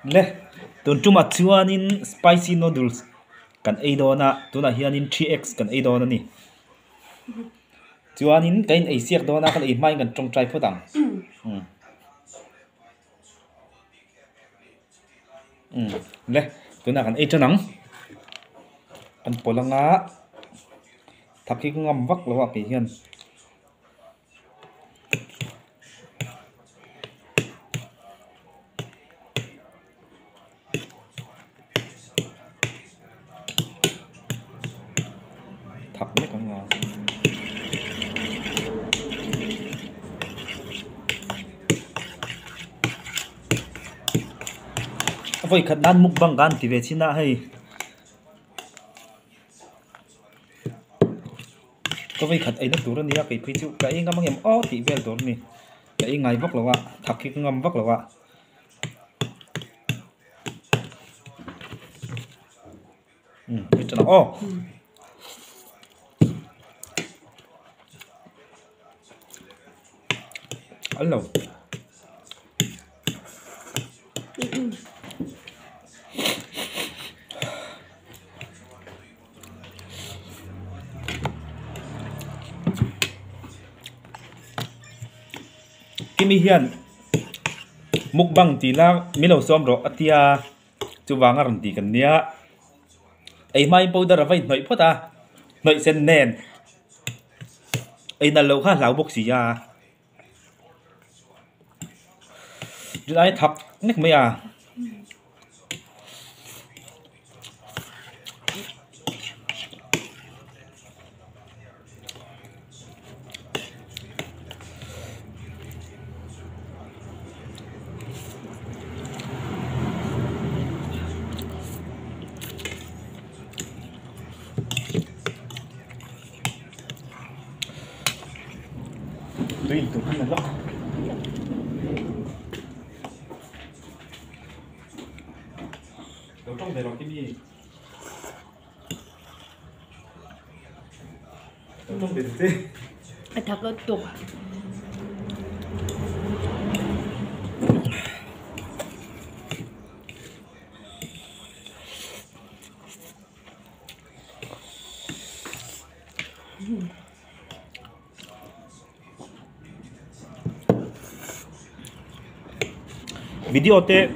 Le tun tumah chuanin spicy noodles kan ei dawn a tunah hianin 3x kan ei dawn a ni chuanin kan in ei siak dawn a kan ei hmain kan tawngtai phawt ang umm le tunah kan ei tan ang kan pawlh anga thak hi ka ngam vak lo a kei hian. Thak mek ang a. A vawi khat nan mukbang kan ti ve chin a hei. Ka vei khat eina tur a nia kei phei chu ka ei ngam angem aw tih vel tur a ni ka ei ngai vak lo a thak hi ka ngam vak lo a. Umm hei tana aw. An lo. Kimi hian mukbang tih la min lo sawm rawh a tia chuvang a rawn tih kan nia ei hmain powder a va inhnawih phawt a hnawih sen nen ei nalh loh kha a hlau bawk si a. Chulai thak nek mai a. Tui in tur khan a lawk. Lo tawng ve rawh Kimi. Lo tawng ve che. A thak lutuk. Video te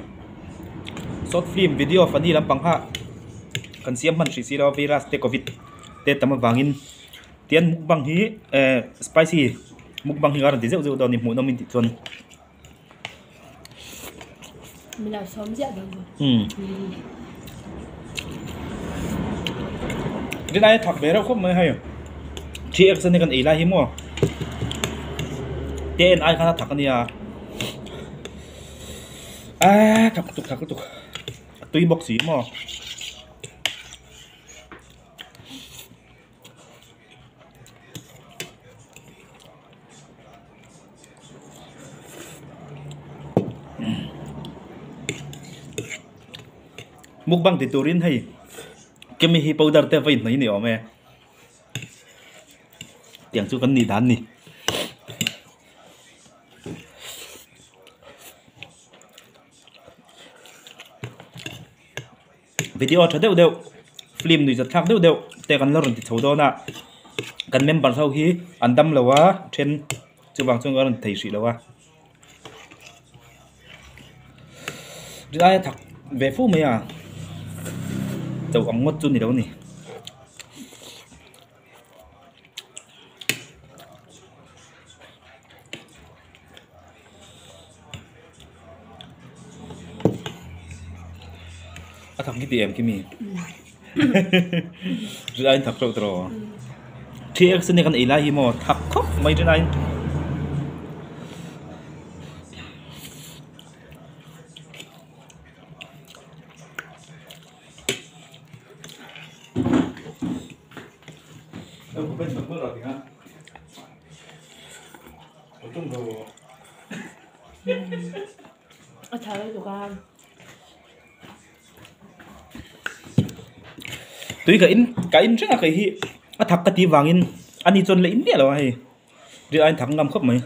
short film video funny lampang kha kan siam hman hrih si lo a virus te covid te tam avangin tian mukbang hi eh spicy mukbang hi a rawn ti zeuh zeuh dawn a ni hmuhnawm in tih chuan. Rinai a thak ve reuh khawp mai hei 3x a ni kan ei lai hi maw te en ai khan a thak a nia aaa thak lutuk thak lutuk a tui bawk si maw. Mukbang ti turin hei kemi hi powder te va inhnawih a ni awm e tiang chu kan nih dan a ni. Video tha deuh deuh film nuih zat thlak deuh deuh te kan la rawn ti chho dawn a kan member ho hi an dam lo a then chuvang chuan kan rawn thei hrih lo a rilai a thak ve fo mai a cho ang ngawt chu ni lo a ni. A thak hi ti em khi mi rin aiin thak reuh tawh rawh 3x ania kan ei lai hi maw thak khawp mai rin aiin. Tui ka in ka in reng a kei hi a thak ka tih vangin ani chuan la in miah lo a hei ri aiin thak ngam khawp mai.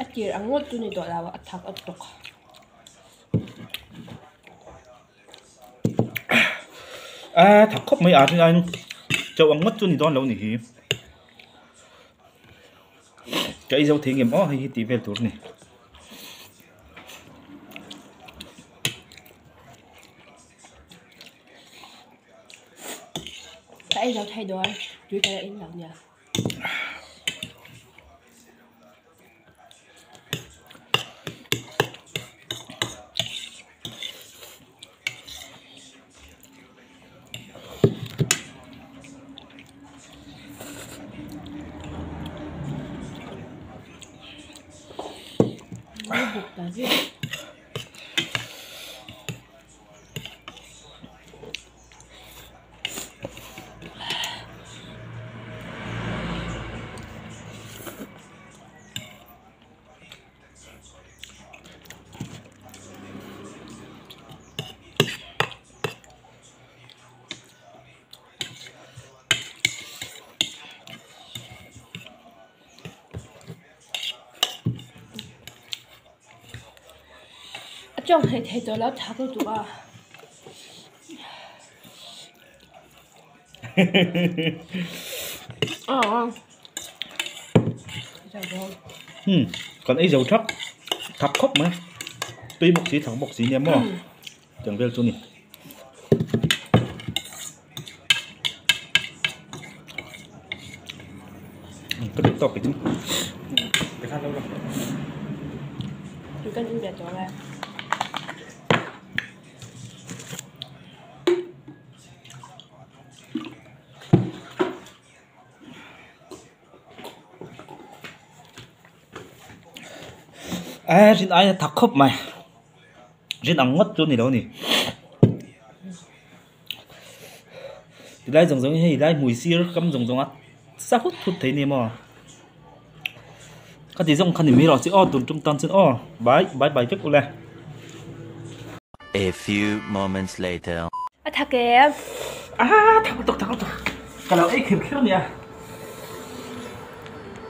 A tir ang ngawt chu ni tawh lo a thak a tawk. A thak khawp mai a rin aiin chauh ang ngawt chu ni dawn lo ni hi. Ka ei zo thei ngem aw hei hi tih vel tur a ni. Ka ei zo thei dawn tui ka la in lo nia. A tawng thei thei tawh lo thak lutuk a. Hmm kan ei zo thak thak khawp mai tui bawk si thak bawk si nia maw tiang vel chu a ni. Ka duh tawk kei chu. Kan in ve tawh ang e. A rin aia thak khawp mai rin ang ngawt chu a ni lo a ni tilai zawng zawng hi hei lai hmui sir kam zawng zawng a sa hut hut thei a ni maw ka ti zawng kha ni mai rawh che aw tun tum tan chuan aw bye bye bye vek ule. A few moments later. A thak em? A thak lutuk thak lutuk ka lo ei kher kher a nia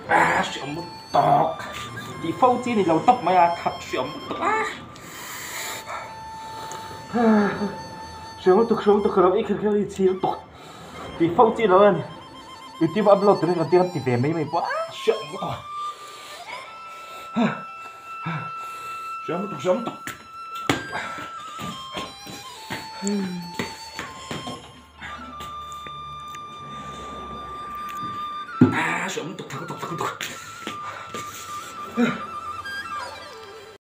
a hriam lutuk tih fo chi a ni lo tawp mai a thak hriam lutuk a hriam lutuk hriam lutuk ka lo ei kher kher a ni chhi lutuk tih fo chi lo a ni youtube a upload turin ka tia ti ve mai mai pawh a hriam lutuk hriam lutuk hriam lutuk. Ah, hriam lutuk thak lutuk thak lutuk.